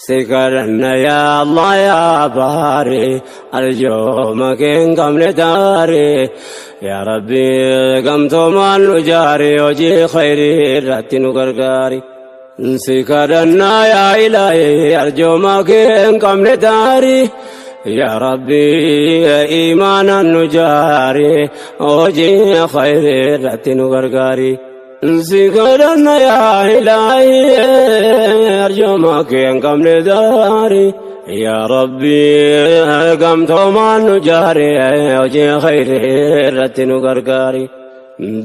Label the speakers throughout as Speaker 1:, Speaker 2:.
Speaker 1: Si kadhanna yaa Allah yaa baari, arjooma keen qabne taari. Yaa Rabbi, gamtoomaan nu jaari, hojii khayrii irratti nu gargaari. Si kadhanna yaa Ilaahi, arjooma keen qabne taari. Yaa Rabbi, iimaanan nu jaari, hojii khayrii irratti nu gargaari. Si kadhanna yaa Ilaahi, arjooma keen qabne taari. Yaa Rabbi, gamtoomaan nu jaari, hojii khayrii irratti nu gargaari.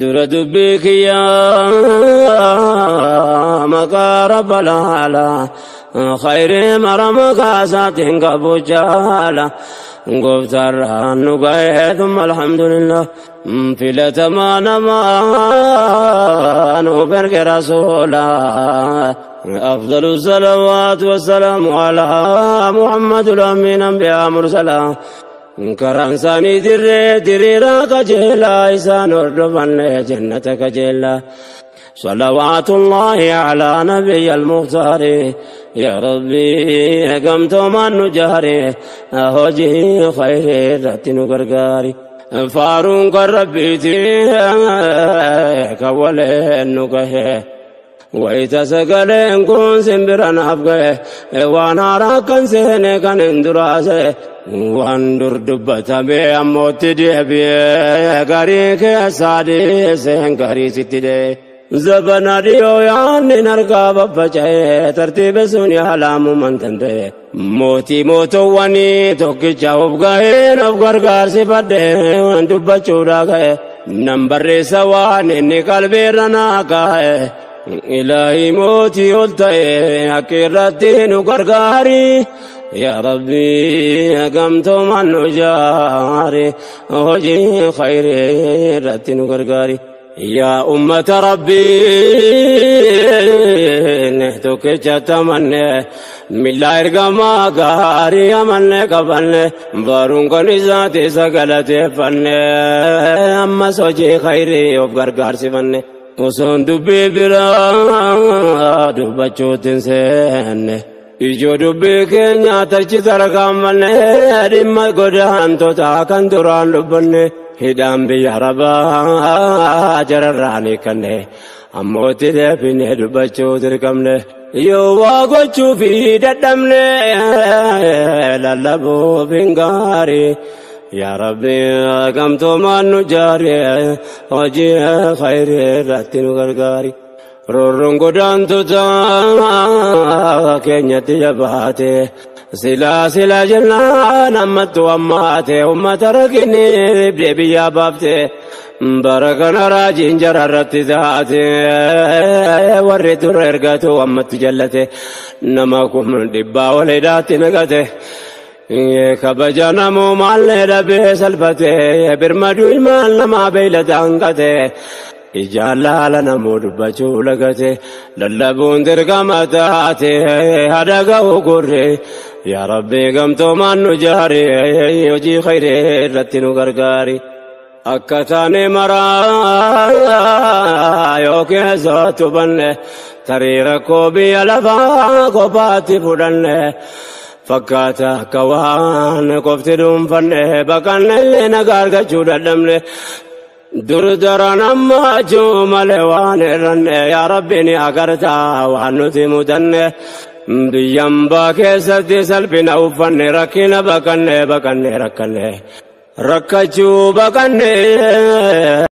Speaker 1: Dura dubbii kiyyaa maqaa Rabba laala, khayrii mara maqaa isaatiin qabu jaala. Gooftaarraan nu ga'ee, thumma alhamdulillah. Filatamaa namaa nu berge rasuula. أفضل الصلوات والسلام على محمد الأمين أنبياء مرسلا. Karaan isaanii dirree diriiraa qajeelaa, isaan hordofanne jannata qajeelaa. صلوات الله على نبي المختار. يا ربي، gamtoomaan nu jaari, hojii khayrii irratti nu gargaari. Faaruun kan Rabbiiti kan waleen nu gahe. Wayita sagaleen kun simbira naaf gahe, waan haaraa kan seene kan hin duraase, waan dur dubbatame ammootti deebi'ee garii keessaa dhiiseen garii sitti dhee. Zabana dhiyoo yaanni harkaa baffaca'ee, tartiiba sun yaalamuman danda'e. Mootii mootowwanii tokkicha of gaheen of gargaarsifadhee dubbachuudhaa ga'e. Nan barreessa waan inni qalbiirra naa kaa'e. Ilaahi mootii ol ta'e, akka irratti nu gargaari. Yaa Rabbi, gamtoomaan nu jaari, hojii khayrii irratti nu gargaari. Yaa ummata Rabbii, tokkicha tamanne, milla ergamaa gaarii amanne qabanne, baruun kan isaati isa galateeffanne, ammas hojii khayrii of gargaarsifanne. Osoon dubbii biraa dubbachuutti hin seenne, ijoo dubbii keenya tachi tarkaanfanne, dhimma godaantota kan duraan dubbanne, hidhaan biyya Arabaa jararraan hiikanne, ammootti deebine dubbachuu dirqamne. Yoo waa gochuu fi dadhabne, lallabuuf hin gaarii. Yaa Rabbi, gamtoomaan nu jaari, hojii khayrii irratti nu gargaari. Roorroon godaantota keenyatti jabaate, silaa silaa jennaan ammattu ammaate, ummata rakkinni dhibdee biyyaa baafte. Bara kana raajiin jara irratti taate, warri dura ergatu ammatti jallate, nama 100,000 ol hidhaatti naqate. Kabaja namumaallee dhabee salphate, birmaduu ilmaan namaa beeylada hanqate. Ijaan laala namuu dubbachuu lagate, lallabuun dirqama taate hada ga'u gurre. Yaa Rabbi, gamtoomaan nu jaari, hojii khayrii irratti nu gargaari. Akka taane maraa yoo keessattu banne, tarii rakkoo biyya lafaa kophaatti fudhanne. Fakkaata akka waan qofti dhuunfanne, baqanne illee nagaa argachuu dadhabne. Dur daran ammachuu malee waan irranne, yaa Rabbi, ni agartaa waan nuti mudanne. Biyyambaa keessatti salphina uffanne, rakkina baqanne, baqanne rakkanne, rakkachuu baqanne.